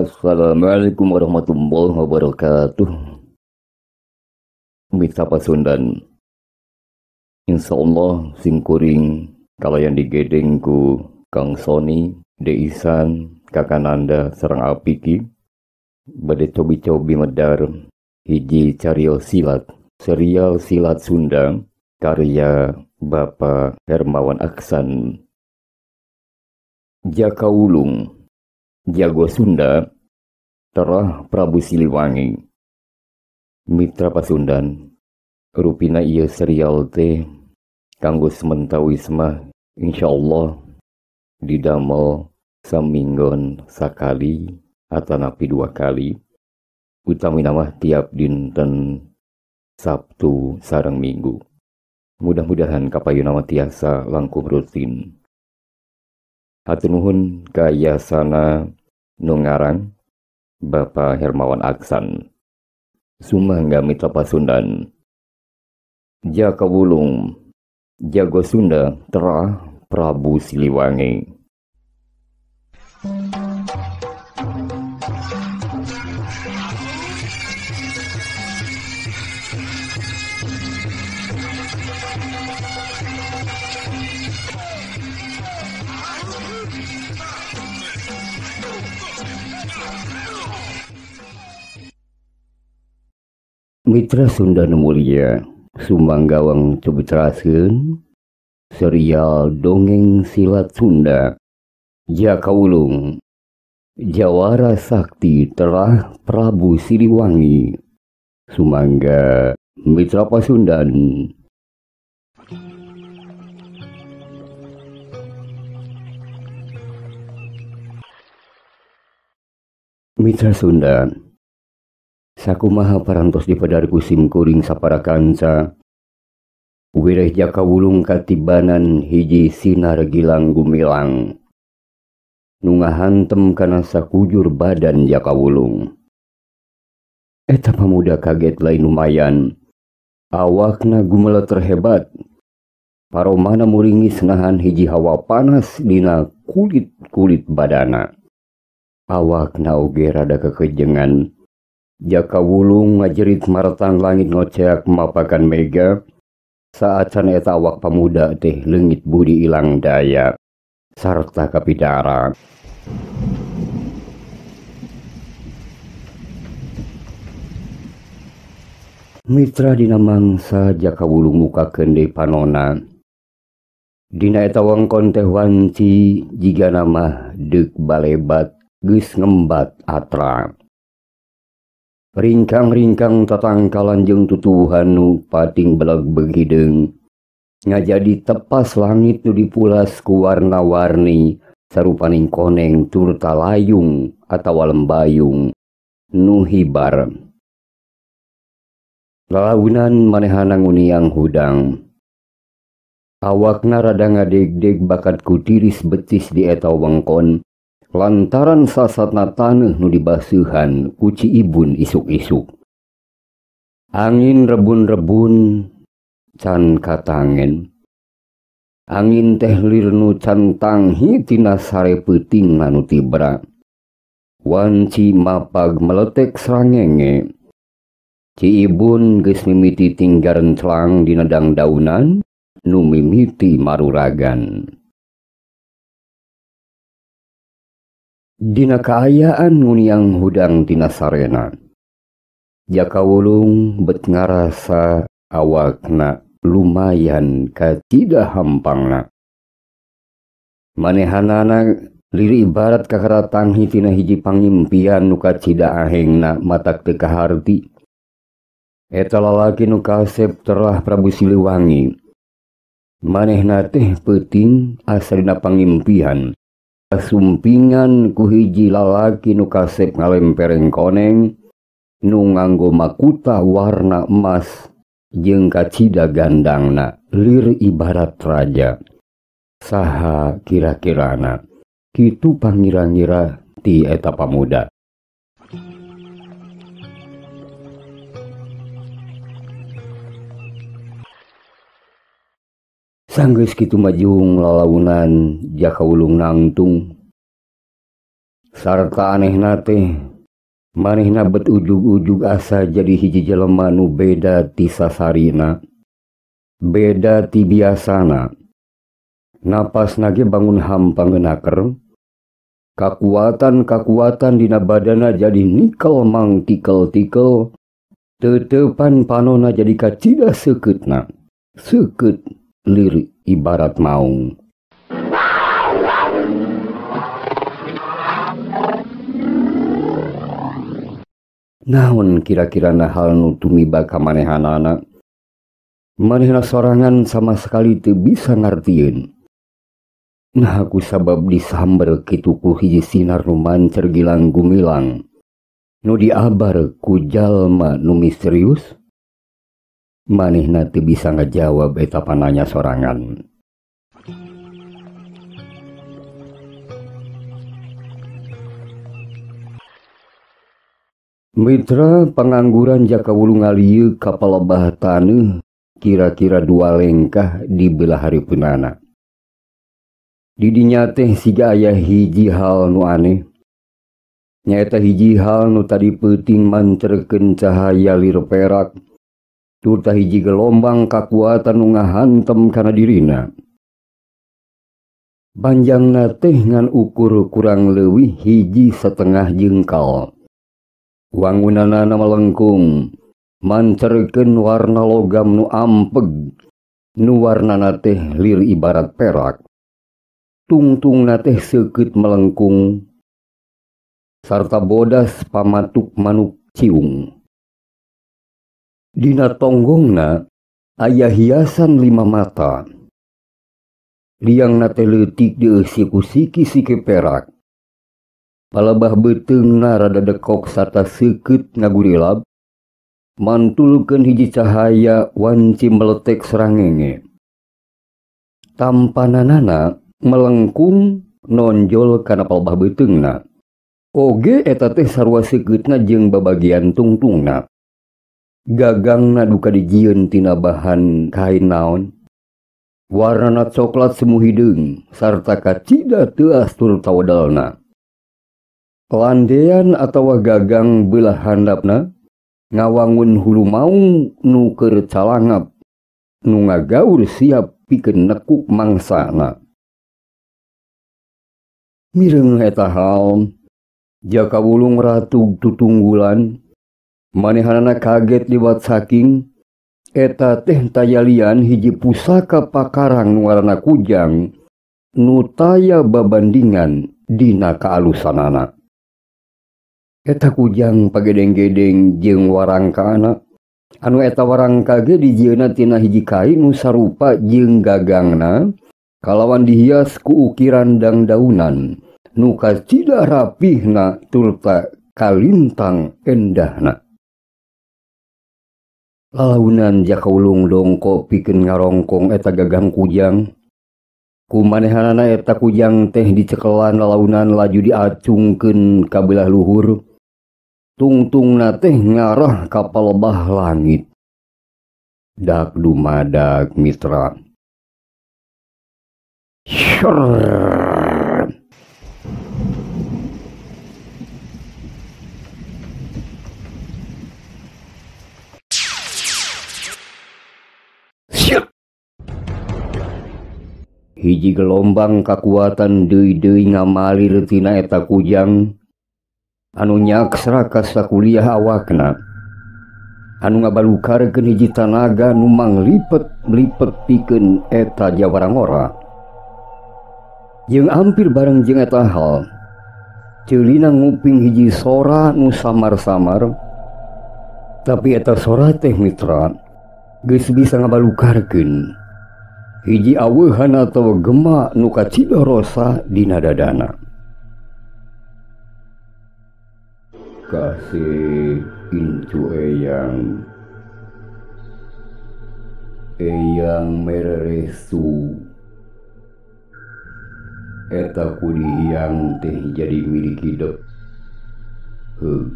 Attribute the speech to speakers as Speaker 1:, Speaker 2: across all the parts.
Speaker 1: Assalamualaikum warahmatullahi wabarakatuh. Mitra Pasundan, insyaallah simkuring kalayan digedeng ku Kang Sony, Deisan, Kakananda sareng Apiki bade cobi-cobi medar hiji carios silat, serial silat Sunda karya Bapak Hermawan Aksan. Jaka Wulung, Jago Sunda, Terah Prabu Siliwangi. Mitra Pasundan, rupina ieu serial teh kanggo sementawis mah insyaallah didamel saminggon sakali atanapi dua kali, utamina mah tiap dinten Sabtu sareng Minggu. Mudah-mudahan kapayuna mah tiasa langkung rutin. Hatur nuhun ka yasana nu ngarang Bapak Hermawan Aksan. Sumangga Mitra Pasundan. Jaka Wulung, Jago Sunda, Terah Prabu Siliwangi. Mitra Sunda nu mulia, sumanggawang cobi teraskeun serial dongeng silat Sunda Jaka Wulung, Jawara Sakti Terah Prabu Siliwangi. Sumangga Mitra Pasundan. Mitra Sunda, sakumaha parantos dipadar ku simkuring sapara kanca, wireh Jaka Wulung katibanan hiji sinar gilang gumilang nu ngahantem kana sakujur badan Jaka Wulung. Eta pamuda kaget lain lumayan, awakna gumeleter hebat, paromana muringis nahan hiji hawa panas dina kulit-kulit badana. Awakna oge rada kekejengan. Jaka Wulung ngajerit maratan langit ngoceak mapakan mega. Saat can eta awak pamuda teh leungit budi ilang daya sarta kapidara. Mitra dina mangsa Jaka Wulung mukakeun deui panona. Dina eta wengkon teh wanci jigana mah deuk balebat geus ngembat atra. Ringkang-ringkang tatangkalan jeung tutuwuhan nu pating beleg-beg hideung ngajadi tepas langit nu dipulas ku warna-warni sarupaning koneng turta layung atawa lembayung nu hibar. Lalaunan manehana nguniang hudang. Awakna rada ngadegdeg bakat ku tiris betis di eta wengkon lantaran sasatna taneuh nu dibaseuhan ku Ciibun isuk-isuk. Angin rebun-rebun can katangen. Angin teh lir nu can tanghi tina sare peuting nu tibra. Wanci mapag meletek srangenge. Ciibun geus mimiti tinggaran celang dina dangdaunan nu mimiti maruragan. Dina kaayaan nguniang hudang tina sarena, Jaka Wulung bet ngarasa awakna lumayan kacida hampangna. Manehanana lir ibarat kakara tanghi tina hiji pangimpian nu kacida ahengna matak teu kaharti. Eta lalaki nu kasep terah Prabu Siliwangi. Manehna teh peuting asa dina pangimpian. Kasumpingan ku hiji lalaki nu kasep ngalempereng koneng nu nganggo makuta warna emas jeung kacida gandangna lir ibarat raja. Saha kira-kirana kitu pangira-ngira ti eta pamuda. Sanggeus kitu majung lalaunan Jaka Wulung nangtung. Sarta anehna teh manehna bet ujug-ujug asa jadi hiji jelema nu beda ti sasarina, beda ti biasana. Napasna ge bangun hampa ngeunaker, kakuatan-kakuatan dina badana jadi nikel mang tikel-tikel, teuteupan panona jadi kacida seukeutna, seukeut lir ibarat maung. Naon kira-kira na hal nu tumiba ka manehanana? Manehna sorangan sama sekali teu bisa ngartieun. Nah ku sabab disamber kitu ku hiji sinar nu mancer gilang gumilang, nu diabar ku jalma nu misterius? Manehna teu bisa ngajawab eta pananya sorangan. Mitra pengangguran Jaka Wulung ngalieu ka palebah taneuh kira-kira 2 lengkah di belah hareupeunana. Didinya teh siga aya hiji hal nu aneh. Nyaeta hiji hal nu tadi peuting mancerkeun cahaya lir perak, turta hiji gelombang kakuatan nu ngahantem kana dirina. Panjangna teh ngan ukur kurang leuwih 1,5 jengkal. Wangunanana melengkung, mancerkeun warna logam nu ampeg, nu warnana teh lir ibarat perak. Tungtungna teh seukeut melengkung, sarta bodas pamatuk manuk ciung. Dina tonggongna aya hiasan 5 mata. Liangna teh leutik dieusi ku siki-siki perak. Palebah beuteungna rada dekok sarta seukeut ngagurilab, mantulkeun hiji cahaya wanci meletek serangenge. Tampananana melengkung nonjol kana palebah beuteungna. Oge eta teh sarua seukeutna jeung babagian tungtungna. Gagangna duka dijieun tina bahan kain naon. Warnana coklat semu hideung sarta kacida teuas turta wedelna. Landean atawa gagang belah handapna ngawangun hulu maung nu keur calangap, nu ngagaur siap pikeun nekuk mangsana. Mireung eta hal, Jaka Wulung ratug tutunggulan, manehanana kaget liwat saking eta teh tayalian hiji pusaka pakarang nu ngaranna kujang nu taya babandingan dina kaalusanana. Eta kujang pagedeng-gedeng jeung warangkana, anu eta warangka ge dijieunna tina hiji kain nu sarupa jeung gagangna, kalawan dihias ku ukiran dangdaunan nu kacida rapihna turta kalintang endahna. Lalaunan Jaka Wulung dongko pikeun ngarongkong eta gagang kujang. Ku manehanana eta kujang teh dicekelan lalaunan laju diacungkeun ka belah luhur. Tungtungna teh ngarah ka palebah langit. Dak dumadak mitra. Syurr. Hiji gelombang kakuatan deui-deui ngamalir tina eta kujang anu nyaksra ka sakuliah awakna, anu ngabalukarkeun hiji tanaga nu manglipet-lipet pikeun eta jawarangora. Jeung ampir bareng jeung eta hal, ceulina nguping hiji sora nu samar-samar, tapi eta sora teh mitra geus bisa ngabalukarkeun hiji aweuhan atawa gema nu kacida rosa dina dadana. Kasih incu eyang, eyang mereresu, eta kudi hyang teh jadi milik hidup. Heug,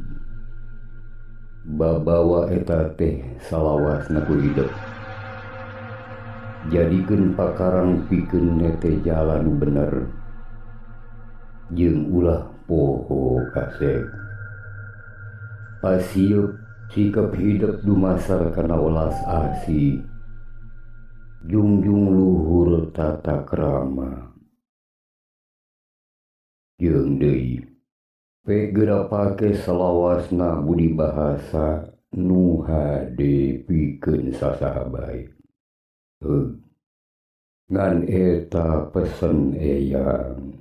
Speaker 1: babawa eta teh salawasna ku hidup. Jadikeun pakarang pikeun nete jalan bener. Jeung ulah poho kasep. Pasieuk sikap hidep dumasar kana welas asih. Jungjung luhur tata krama. Jeung deui pe geura pake salawasna budi bahasa nu hade pikeun sasaha bae. Heug. Ngan eta pesen eyang.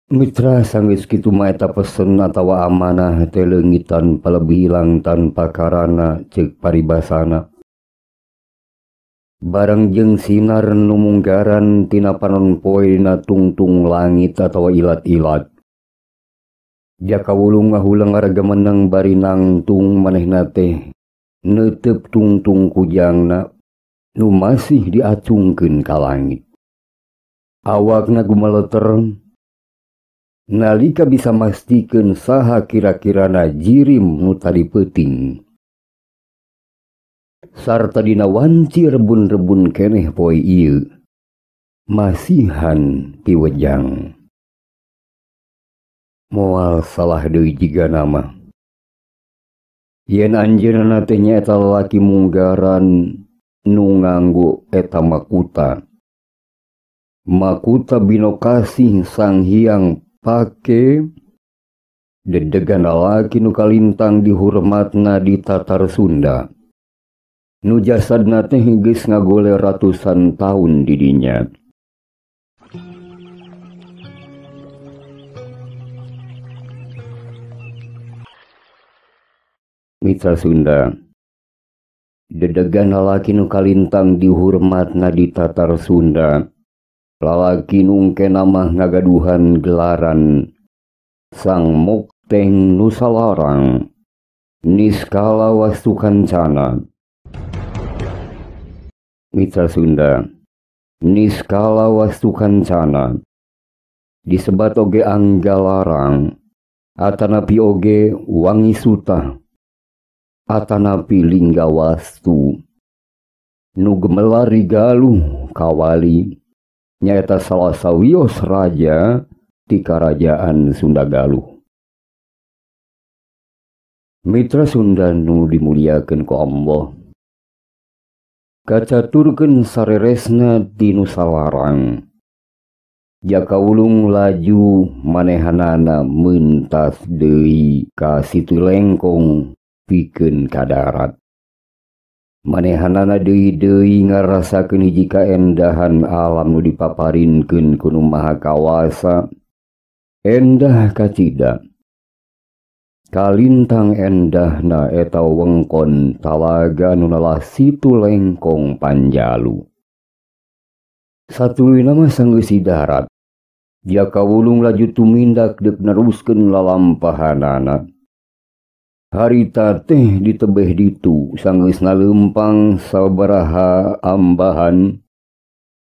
Speaker 1: Mitra sanggeus kitu mah eta pesen atawa amanah teh leungit tanpa lebih hilang tanpa karana ceuk paribasana. Bareng jeung sinar nu munggaran tina panon poe dina tungtung langit atawa ilat-ilat. Jaka Wulung ngahuleng ngaregemeneng bari nangtung manehna teh neuteup tungtung kujangna nu masih diacungkeun ka langit. Awakna gumeleter nalika bisa mastikeun saha kira-kirana jirim nu tadi peuting. Sarta dina wanci rebun-rebun keneh poe ieu masihan piwejang. Moal salah deui jiga nama. Yen anjeunna teh nyaeta lalaki munggaran nu nganggo eta makuta. Makuta binokasih Sang Hyang Pake dedegan lalaki nu kalintang dihormatna di Tatar Sunda. Nu jasadna teh geus ngagole ratusan taun di dinya. Mitra Sunda, dedegan lalaki nu kalintang dihormatna di Tatar Sunda. Lalaki nu engkena mah ngagaduhan gelaran Sang Mokteng Nusalarang Niskala Wastu Kancana. Mitra Sunda, Niskala Wastu Kancana disebat oge Anggalarang, atanapi oge Wangi Suta, atanapi Linggawastu. Nu gemelar rigaluh kawali nyaeta salah sawios raja ti karajaan Sunda Galuh. Mitra Sunda nu dimuliakeun ku Allah, kacaturkeun sareresna ti Nusalarang. Jaka Wulung laju manehanana mentas deui ka Situ Lengkong pikeun ka darat. Manehanana deui-deui ngarasakeun hiji kaendahan alam nu dipaparinkeun ku Nu Maha Kawasa. Endah kacida. Kalintang endahna eta wengkon talaga nu nalah Situ Lengkong Panjalu. Satuluyna mah sanggeus darat. Jaka Wulung laju tumindak deuk neruskeun lalampahanana. Harita teh ditebeh ditu sanggeusna leumpang sabaraha ambahan.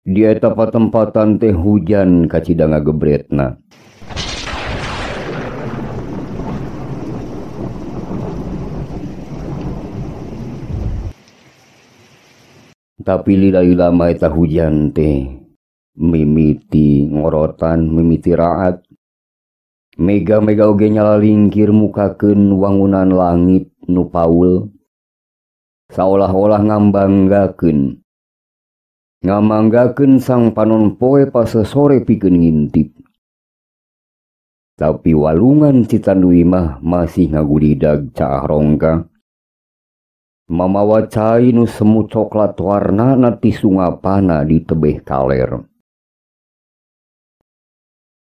Speaker 1: Di eta patempatan teh hujan kacida ngagebretna. Tapi lila-lila mah eta hujan teh mimiti ngorotan, mimiti raat. Mega-mega oge nyalalingkir mukakeun wangunan langit nu paul. Saolah-olah ngambanggakeun. Ngamanggakeun sang panon poe pasesore pikeun ngintip. Tapi walungan Citandui mah masih ngagulidag caah rongka. Mamawa cai nu semu coklat warnana ti sungapana di tebeh kaler.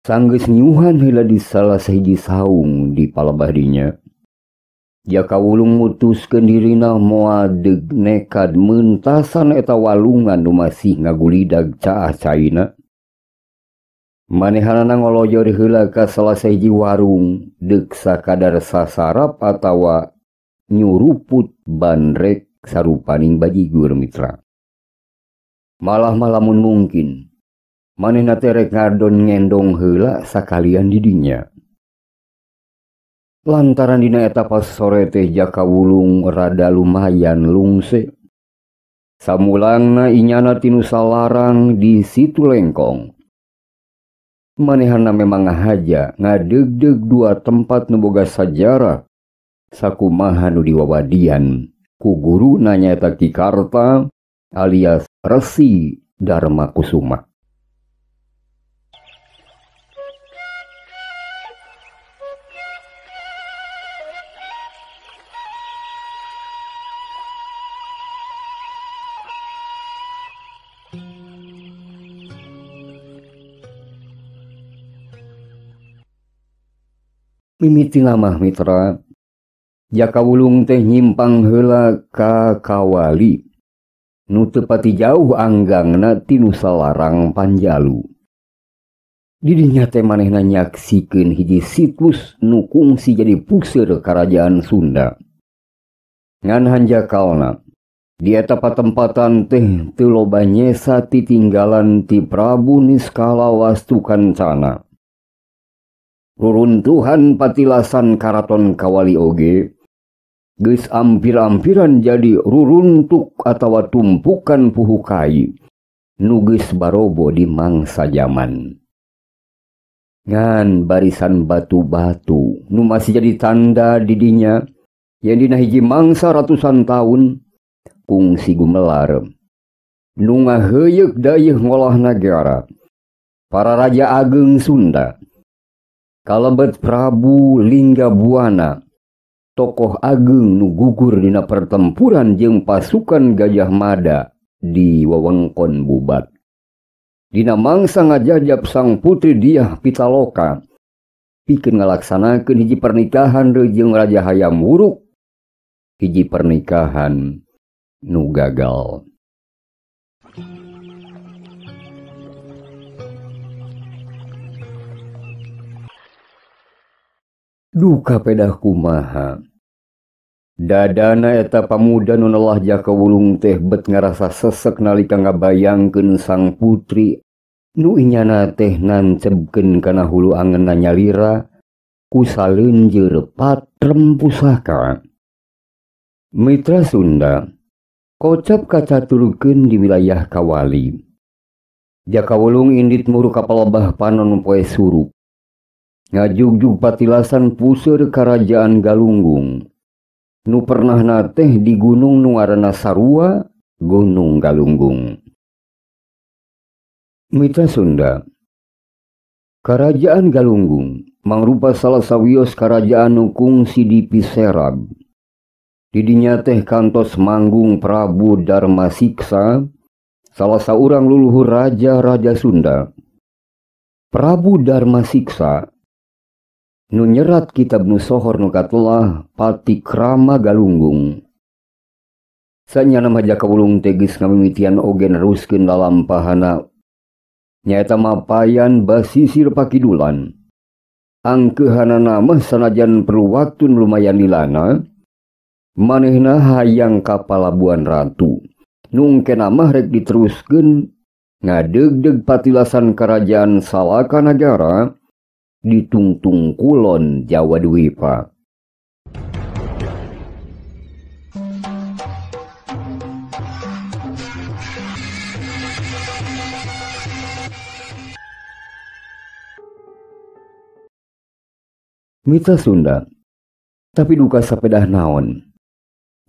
Speaker 1: Sanggeus nyuhan heula di salah sahiji saung di palebah dinya. Jaka Wulung mutuskeun dirina moal deug nekad meuntasan eta walungan nu masih ngagulidag caah caina. Manehanana ngolojor heula ka salah sahiji warung deuk sakadar sasarap atawa nyuruput bandrek sarupaning bajigur mitra. Malah malamun mungkin manehna teh rek ngadon ngendong heula sakalian di dinya. Lantaran dina eta pas sore teh Jaka Wulung rada lumayan lungse. Samulangna inyana tinu Salarang di Situ Lengkong. Manehana memang ngahaja ngadeugdeug dua tempat nu boga sajarah sakumaha nu diwawadian ku guruna nyaeta Ki Karta alias Resi Dharma Kusuma. Mimiti mah mitra, Jaka Wulung teh nyimpang heula ka Kawali, nu teu pati jauh anggangna ti Salarang Panjalu. Didinya teh manehna nyaksikeun hiji situs nu kungsi jadi puseur karajaan Sunda. Ngan hanjakalna, di eta patempatan teh teu loba nyesa titinggalan ti Prabu Niskala Wastu Kancana. Ruruntuhan patilasan Karaton Kawali oge geus ampir-ampiran jadi ruruntuk atawa tumpukan puhu kai nu geus barobo di mangsa jaman. Ngan barisan batu-batu nu masih jadi tanda didinya yen dina hiji mangsa ratusan tahun kungsi gumelar nu ngaheuyeuk dayeuh ngolah nagara para raja ageng Sunda. Kalebet Prabu Lingga Buana, tokoh ageng nu gugur dina pertempuran jeung pasukan Gajah Mada di wewengkon Bubat. Dina mangsa ngajajab sang putri Dyah Pitaloka, pikeun ngalaksanakeun hiji pernikahan jeung Raja Hayam Wuruk, hiji pernikahan nu gagal. Duka pedah kumaha. Dadana eta pamuda nu nelah Jaka Wulung teh bet ngarasa sesek nalika ngabayangkeun sang putri nu inyana teh nancebkeun kana hulu angeunna nyalira ku saleunjeur patrem pusaka. Mitra Sunda, kocap kacaturkeun di wilayah Kawali. Jaka Wulung indit muru ka palebah panon poe surup. Ngajugjug patilasan puseur karajaan Galunggung nu pernahna teh di gunung nu ngaranna Sarua, Gunung Galunggung. Mitra Sunda, Karajaan Galunggung mangrupa salah sawios karajaan nu kungsi di Piserab. Didinya teh kantos manggung Prabu Dharma Siksa, salah saurang luluhur raja-raja Sunda. Prabu Dharma Siksa nu nyerat kitab nu sohor nu katelah Patikrama Galunggung. Sanyana mah Jaka Wulung teh geus ngamimitian oge neruskeun lalampahana nyaeta mapayan basisir pakidulan. Angkeuhanana mah sanajan perlu waktu lumayan lilana, manehna hayang ka Palabuhan Ratu. Nu engkena mah rek diteruskeun ngadeugdeug patilasan karajaan Salakanagara di tungtung kulon Jawa Dwipa. Mitra Sunda, tapi duka sapedah naon.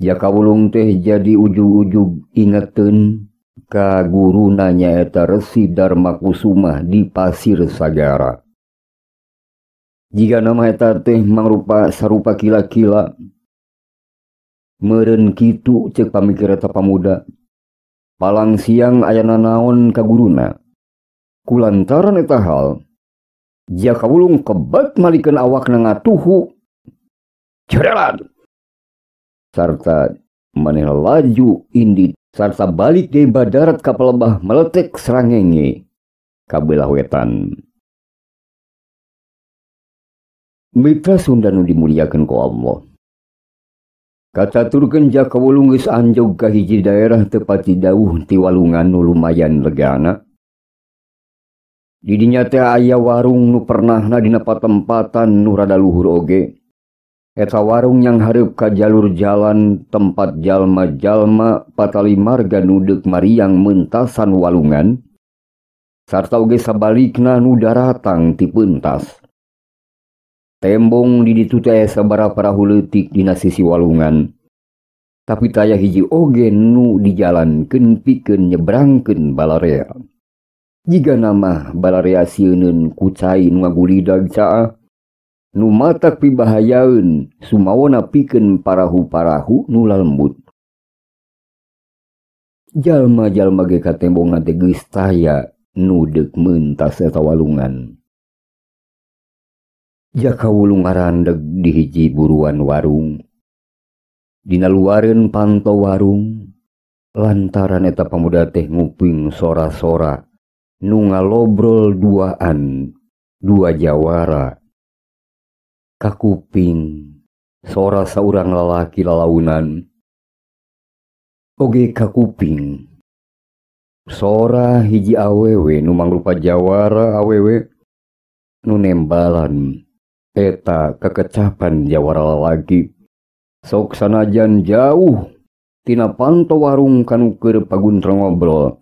Speaker 1: Jaka Wulung teh jadi ujug-ujug ingeteun ka guruna nyaeta Resi Dharma Kusuma di Pasir Sagara. Jika nama eta teh mangrupa sarupa kila-kila meureun kitu ceuk pamikir eta pamuda. Palang siang ayana naon ka guruna. Kulantaran eta hal, Jaka Wulung kebat malikeun awakna ngatuhu cerelat sarta manehna laju indit sarta balik deui badarat ka palebah meletek srangenge ka beulah wetan. Mitra Sunda nu dimuliakeun ku Allah. Kacaturkeun Jaka Wulung geus anjog ka hiji daerah teu pati jauh ti walungan nu lumayan legana. Di dinya teh aya warung nu pernahna dina patempatan nu rada luhur oge. Eta warung yang hareup ka jalur jalan tempat jalma-jalma patali marga nu deuk mariang mentasan walungan sarta oge sabalikna nu daratang ti pentas. Tembong di ditu teh sabaraha parahu leutik dina sisi walungan. Tapi taya hiji oge nu dijalankeun pikeun nyebrangkeun balarea. Jiga nama balarea sieuneun ku cai nu ngagulidag caah, nu matak pibahayaeun sumawona pikeun parahu-parahu nu lalembut. Jalma-jalma ge katembongna teh geus taya nu deuk mentas eta walungan. Jaka Wulung ngarandeg di hiji buruan warung. Dina luareun panto warung, lantaran eta pamuda teh nguping sora-sora nu ngalobrol duaan, dua jawara. Kakuping sora saurang lalaki lalaunan. Oge kakuping sora hiji awewe nu mangrupa jawara awewe nu nembalan eta kekecapan jawara lalaki. Sok sanajan jauh tina panto warung kanu keur paguntrong ngobrol,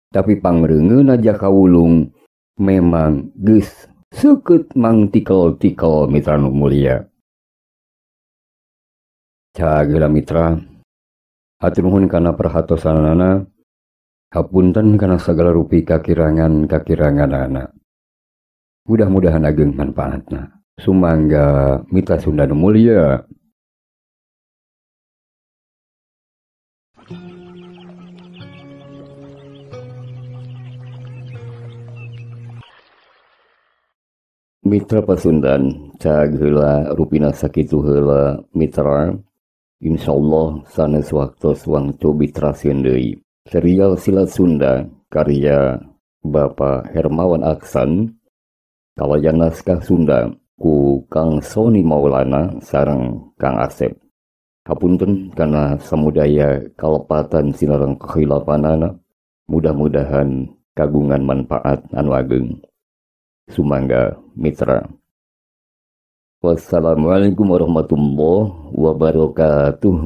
Speaker 1: tapi pangreungeunna Jaka Wulung memang geus seukeut mangtikel-tikel mitra nu mulia. Cageula mitra, hatur nuhun kana perhatosanana, hapunten kana sagala rupi kakirangan-kakiranganana. Mudah-mudahan ageng manfaatna. Sumangga mitra Sunda nu mulia. Mitra Pasundan, cag heula rupina sakitu heula mitra. Insyaallah sanes waktos wangtu mitra deui. Serial Silat Sunda karya Bapak Hermawan Aksan, kalayan naskah Sunda ku Kang Soni Maulana sareng Kang Asep. Hapunten kana samudaya kalepatan sinareng kehilapanana, mudah-mudahan kagungan manfaat anu ageng. Sumangga mitra. Wassalamualaikum warahmatullahi wabarakatuh.